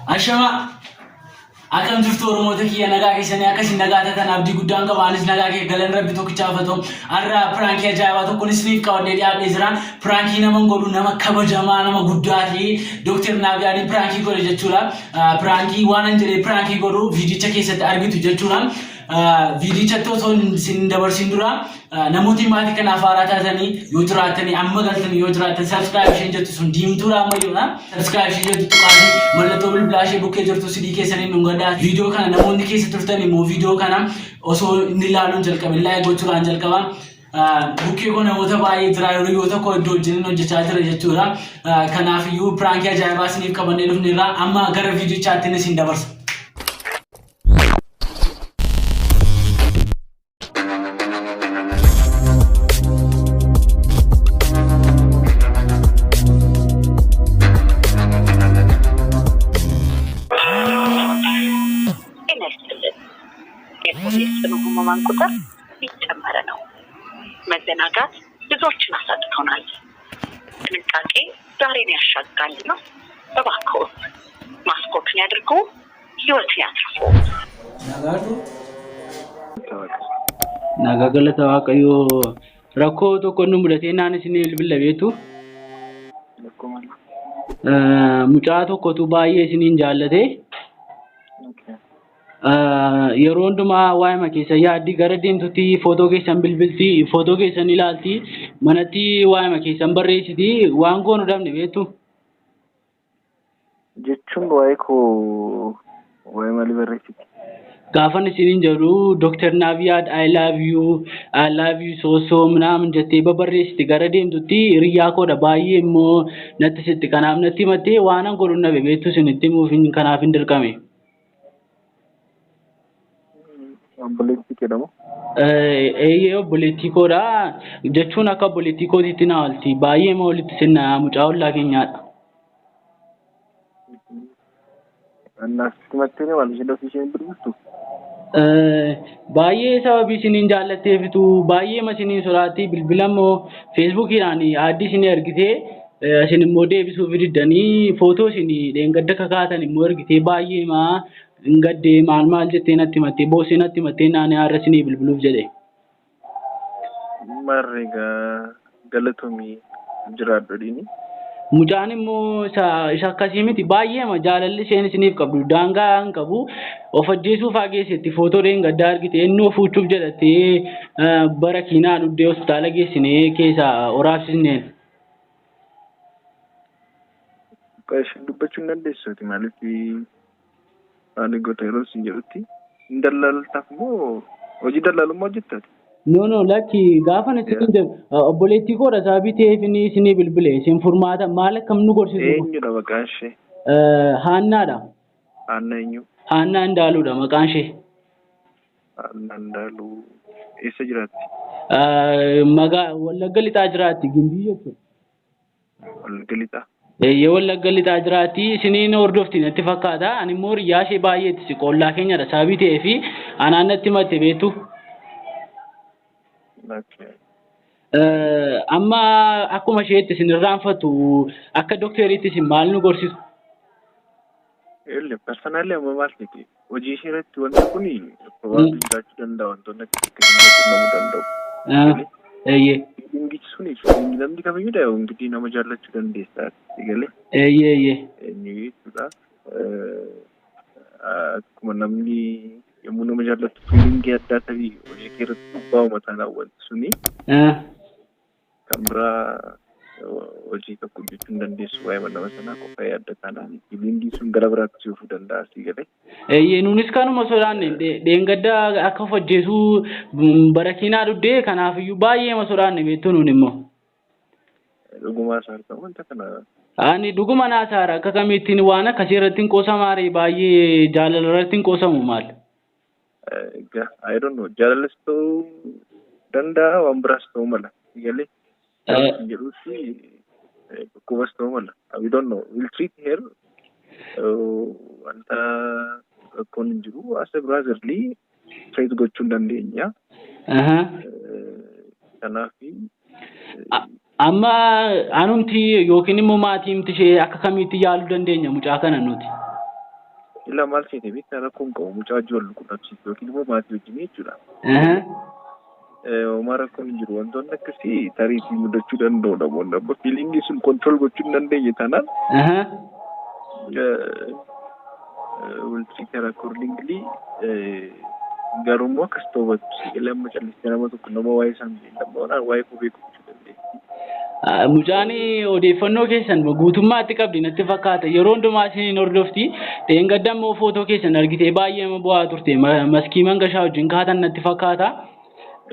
Ashama akkam jirtu Oromoota kiyya, nagaa keessanii? Akkasii nagaa taatan abdii guddaan qaba. Anis nagaa kee galan rabbi tokkichaaf haa ta'u. Har'a prankii ajaa'ibaa tokkoon isiniif qabadhee dhiyaadhee jira. Prankii nama godhu nama kabajamaa, nama guddaa fi Dooktar Naabiyaaniin prankii godhe jechuudha. Prankii waan an jedhee prankii godhu viidicha keessatti argitu jechuudha. Viidichatti osoo isin dabarsin dura, namooti maatii kanaaf haaraa taatanii yoo jiraatanii, amma galtanii yoo jiraatan, subscribe isheen jettu sun diimtuudha ammayyoodha. Subscribe ishee jettu tuqaatii mallattoo bilbilaa ishee bukkee jirtu sidii keessanii dhungadhaa. Viidiyoo kana namoonni keessa turtan immoo viidiyoo kana osoo inni ilaaluun jalqabe like gochuudhaan jalqaba. Bukkee koo namoota baay'ee jira, yeroo tokko iddoo wajjin hojjechaa jira jechuudha. Kanaaf iyyuu prankii ajaa'ibaa isiniif qabannee dhufneerra, amma gara viidiyochaatti isin dabarsa. ጤና ይስጥልን። የኮቪድ ጽኑ ህሙማን ቁጥር እየጨመረ ነው። መዘናጋት ብዙዎችን አሳጥቶናል። ጥንቃቄ ዛሬን ያሻግራል ነው። እባክዎት ማስኮትን ያድርጉ፣ ህይወትን ያትርፉ። Nagaatu. Nagaa galata Waaqayyoo. Rakkoo tokko nu mudatee naan isin bilbila beektu. Mucaa tokkotu baay'ee isiniin jaallate. Yeroo hundumaa waa'ima keessan yaaddi, gara deemtutti footoo keessan bilbilti, footoo keessan ilaalti, manatti waa'ima keessan barreessiti, waan goonu dhabne beektu. Jechuun waa'ee koo waa'ee maalii barreessiti? Gaafan isiniin jedhu "Dr. Naaviyaad, I love you, I love you so so" ምናምን jettee babarreessiti gara deemtutti. Hiriyaa koodha, baay'ee immoo natti sitti, kanaaf natti himattee waan an godhu nabe beektu, isinitti himuuf kanaaf hin dirqame. Obboleettii kee moo? Eeyyee, obboleettii koodha jechuun akka obboleettii kootiitti na oolti, baay'ee ma walitti sinna, mucaa ollaa keenyaadha. Annaaf sitti himattee maal isheen ofii isheen bilbiltu? Baay'ee sababii isiniin jaallatteefitu baay'ee ma isiniin sodaatti. Bilbila immoo feesbuukiidhaan aaddii isinii ergitee, isin immoo deebisuuf diddanii, footoo isin dheengadda kakaatan immoo ergitee, baay'ee ma hin gaddee, maal maal jettee natti himattee, boossee natti himattee, naani har'a isinii bilbiluuf jedhe. Marre egaa galatomii, jiraadhu dhiini. Mucaan immoo isa akkasii miti, baay'ee ma jaalalli isheen isiniif qabdu daangaa hin qabu. Of ajjeesuu faa geessetti. Footoo dheengaddaa argite innoo fuuchuuf jedhattee bara kiinaa dhuddee hospitaala geessinee keessaa waraabsisneen. Isheen dubbachuu hin dandeessuuti, maaliif ani goota yeroo isin jedhutti hin dallaaltaaf moo hojii dallaalummaa hojjettaati? No, lakki, gaafa isin jedhu obboleettii koodha, sababii ta'eef inni isinii bilbile, isin furmaata maal akkam nu gorsitu? Eenyudha maqaan ishee? Haannaadha. Haanna eenyu? Haannaa Indaaluudha maqaan ishee. Haanna Indaaluu eessa jiraatti? Magaa Wallagga Lixaa jiraatti, Gimbii jechuudha. Wallagga Lixaa. Eeyyee, Wallagga Lixaa jiraatti. Isiniin hordofti natti fakkaata. Ani immoo hiriyaa ishee baay'eetti si qoollaa keenyadha sababii ta'eef anaan natti himatte beektu. Amma akkuma isheetti isin irraanfatu, akka dokteriitti isin maal nu gorsitu? Eelle, personally amma maal ta'e, hojii ishee irratti wanti kun probably jiraachuu danda'a, wantoonni akkasii akkasii qunnamuu danda'u. Eeyyee. Feelingichi suni feeling namni kamiyyuu dha እንግዲህ nama jaallachuu dandeessa galee Eeyyee eeyyee. Eenyu jechuudha, akkuma namni yommuu nama jaallattu feelingii addaa ta'e hojii kee irratti dhiibbaa uuma taanaan, wanti suni kan biraa hojii tokko hojjechuu hin dandeessu, waa'ee nama sanaa qofa yaadda taanaan feelingii sun gara biraatti si oofuu danda'a, si galee. Eeyyee, nuunis kanuma sodaanne. Dheengadda akka of ajjeesuu barakiinaa dhuddee, kanaafiyyuu baay'ee ma sodaanne beektu nuun immoo. Dhugumaa isaa argamu wanta kana. Ani dhuguma naasaara, akka kamittiin waan akkasii irratti hin qoosamaare, baay'ee jaalala irratti hin qoosamu maal? Egaa, I don't know, jaalalas ta'uu danda'a, waan biraas ta'uu mala, galee jedhutti dhukkubas ta'uu mala. We don't know, we'll treat her. Wanta rakkoon hin jiru, as a brotherly treat gochuu hin dandeenya. Kanaaf Amma anumti yookiin immoo maatiin ishee akka kamiitti yaaluu dandeenya mucaa kana nuti? Ilaa maal seete beektaa, rakkoon qabu mucaa wajjin wal quunnamsiisu yookiin immoo maatii wajjin jechuudha. Homaa rakkoon hin jiru. Wantoonni akkasii tariitii mudachuu danda'u namoonni amma feelingii sun control gochuu hin dandeenye taanaan will treat her accordingly. Garuu immoo akkas ta'uu baattu siqillee amma callistee nama tokko nama waa'ee isaan beekan waa'ee koo beeku gochuu dandeessi. Mucaan odeeffannoo keessan guutummaatti qabdi natti fakkaata. Yeroo hundumaa isiniin hordofti. Dheengadda immoo footoo keessan argitee baay'ee bu'aa turte. Maskii Mangashaa wajjin kaatan natti fakkaata.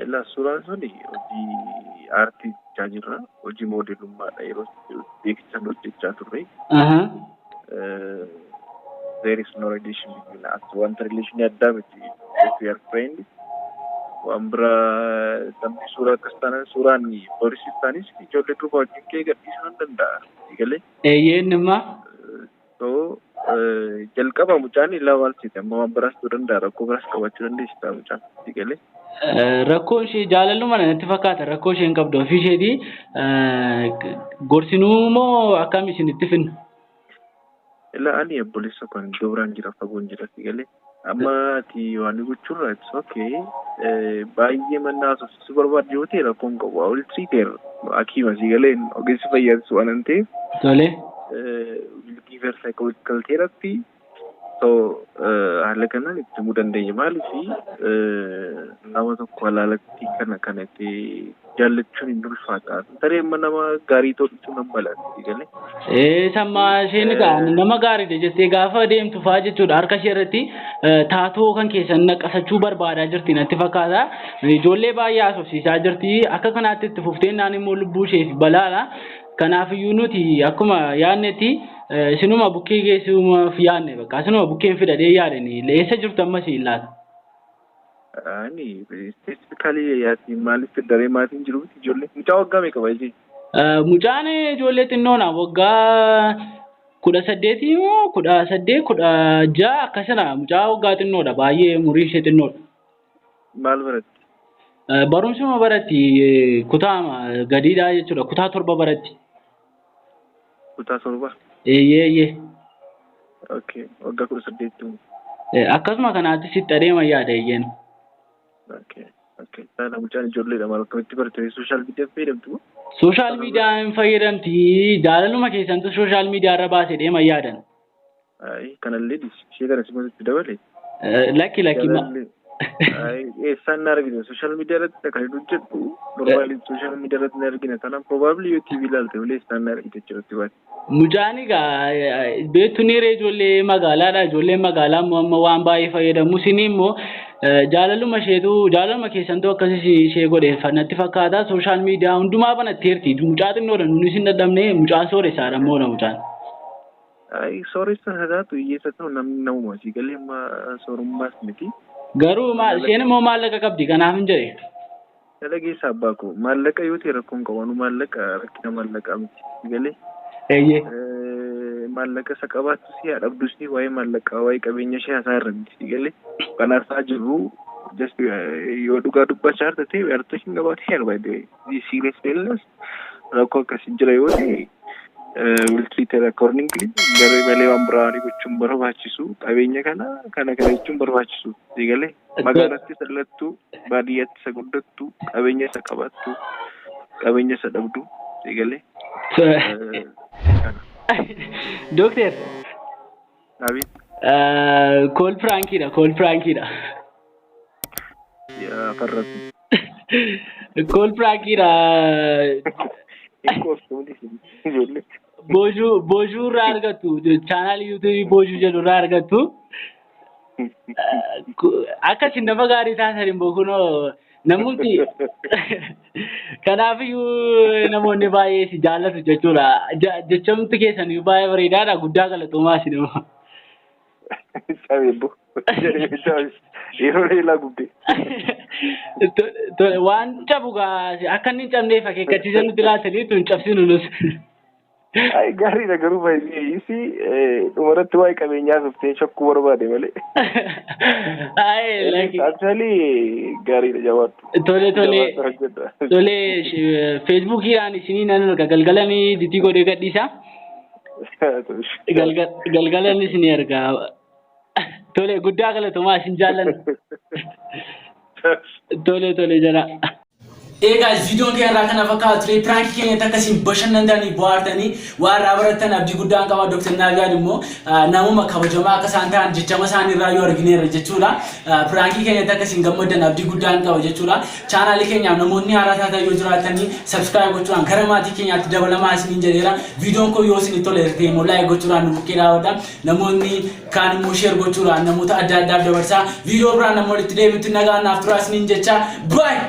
Ilaa, suuraan suni hojii aartii hojjechaa jirra. Hojii moodelummaadha yeroo beeksisan hojjechaa turre. There is no relation between us. Wanta relation addaa miti. If we are friends. Waan biraa namni suuraa akkas taanaan suuraan poolisii taanis ijoollee durbaa wajjin kee gadhiisuu nan danda'a. Egalee. Eeyyeen dhimma. So jalqaba mucaan ilaa maal seete, amma waan biraas ta'uu danda'a, rakkoo biraas qabaachuu dandeessi ta'a mucaan. Egalee. Rakkoo ishee jaalaluma natti fakkaata, rakkoo isheen qabdu ofii isheetii gorsinuu moo akkam isinitti finna? Ilaa, ani obboleessa kan iddoo biraan jira, fagoon jira, egalee. Amma ati waan gochuurra it's okay. Baay'ee mannaa haasofsiisuu barbaadde yoo ta'e rakkoon qabu. I will treat her. Hakiima si galeen ogeessi fayyaatis waan hin ta'eef. Tole. Will give her psychological therapy. So haala kanaan itti himuu dandeenya. Maaliif nama tokko halaalatti kana kana itti jaallachuun hin ulfaata. Tarii amma nama gaarii ta'utu nan mala si galee. Sammaa isheen egaa nama gaariidha jettee gaafa deemtu fa'aa jechuudha, harka ishee irratti taatoo kan keessan naqasachuu barbaadaa jirti natti fakkaata. Ijoollee baay'ee haasofsiisaa jirti. Akka kanaatti itti fuftee naan immoo lubbuu isheef balaadha. Kanaafiyyuu nuti akkuma yaadnetti isinuma bukkee geessuuf yaadne, bakka isinuma bukkeen fidhadhee yaadani. Eessa jirtu ammas laata? Ani specifically yaati maaliif daree maatiin jiru miti, ijoollee mucaa waggaa meeqa baay'ee? Mucaan ijoollee xinnoodha, waggaa 18 moo 18, 16 akkasana, mucaa waggaa xinnoodha, baay'ee umurii ishee xinnoodha. Maal baratti? Barumsuma baratti, kutaa gadiidha jechuudha, kutaa 7 baratti. Kutaa 7? Eeyyee eeyyee. Okay, waggaa 18tti. Akkasuma kanaatti sitti adeema yaada, eeyyeen. Okay. Taana mucaan ijoolleedha, maal akkamitti baratte? Social media fayyadamtu moo? Social media hin fayyadamti, jaalaluma keessantu social media irra baasee deema yaadan. Ayi, kanallee dhiisi. Ishee kana simatti dabale. Lakki lakki. Ayi, eessaan na argite? Social media irratti kan hin hojjedhu. Normally social media irratti na argina. Kanaaf probably yoo TV ilaalte malee eessaan na argite jechuudha baate. Mucaan egaa beektu ni ree, ijoollee magaalaadha. Ijoolleen magaalaa immoo amma waan baay'ee fayyadamu. Isin immoo jaalaluma isheetu, jaalaluma keessantu akkasii ishee godhe natti fakkaata. Social media hundumaa banatteerti. Mucaa xinnoodha, nunis hin dadhabne, mucaa sooressaadha immoo mucaan. Ayi, sooressa haa taatu, hiyyeessa ta'u, namni namuma si galee, amma soorummaas miti. Garuu maal, isheen immoo maallaqa qabdi, kanaaf hin jedhe. Dalageessa abbaa koo, maallaqa yoo ta'e rakkoon qabu, anu maallaqa rakkina maallaqaa miti si galee. Eeyyee. Maallaqa isa qabaattu si haa dhabdus, waa'ee maallaqaa waa'ee qabeenya ishee haasaa irra miti si galee. Kan haasaa jirru just yoo dhugaa dubbachaa jirta ta'e, we are talking about her, by the way. Serious illness rakkoo akkasii jira yoo ta'e, will treat her accordingly. Garuu malee waan biraa gochuun barbaachisu, qabeenya kana kana kana jechuun barbaachisu si galee. Magaalatti isa dhalattu, baadiyyaatti isa guddattu, qabeenya isa qabaattu, qabeenya isa dhabdu si galee. Dookter. Abiit. Call prankiidha, call prankiidha. Yaa farratu. Call prankiidha. Hin qooftu miti ijoollee. Boojuu boojuu irraa argattu, chaanaalii YouTubeii Boojuu jedhu irraa argattu. Akka isin nama gaarii taasisan immoo kunoo namooti, kanaafiyyuu namoonni baay'ee si jaallatu jechuudha. Jechamti keessan baay'ee bareedaadha. Guddaa galatoomaa isin immoo. Cabeebbo. Yeroo leelaa gubdee. Waan cabu gaa akka inni hin cabneef akeekkachiisa nutti laatanii hin cabsinu nus. Ay, gaariidha, garuu baay'ee isi dhumarratti waa'ee qabeenyaa softee shakkuu barbaade malee. Ay, lakki. Actually gaariidha, jabaadhu. Tole tole. Jabaadhu, hojjedha. Tole, Facebookiidhaan isinii nan erga, galgalanii ditii godhee gadhiisa. Galgalan isinii erga. Tole, guddaa galatoomaa, isin jaallanna. Tole, tole jala. Egaa viidiyoon keenya irraa kana fakkaatu ture. Prankii keenyatti akkasiin bashannantanii, bohaartanii, waa irraa barattan abdii guddaan qaba. Dr. Naaviyaad immoo namuma kabajamaa akka isaan ta'an jechama isaanii irraa yoo argineerra jechuudha. Prankii keenyatti akkasiin gammaddan abdii guddaan qaba jechuudha. Chaanaalii keenyaaf namoonni haaraa taatan yoo jiraatanii, subscribe gochuudhaan gara maatii keenyaatti dabalamaa isiniin jedheera. Viidiyoon kun yoo isinii tole ta'e immoo like gochuudhaan nu bukkee dhaabadha. Namoonni kaan immoo share gochuudhaan namoota adda addaaf dabarsaa. Viidiyoo biraan nama walitti deebinutti nagaan naaf turaa isiniin jecha. Bye!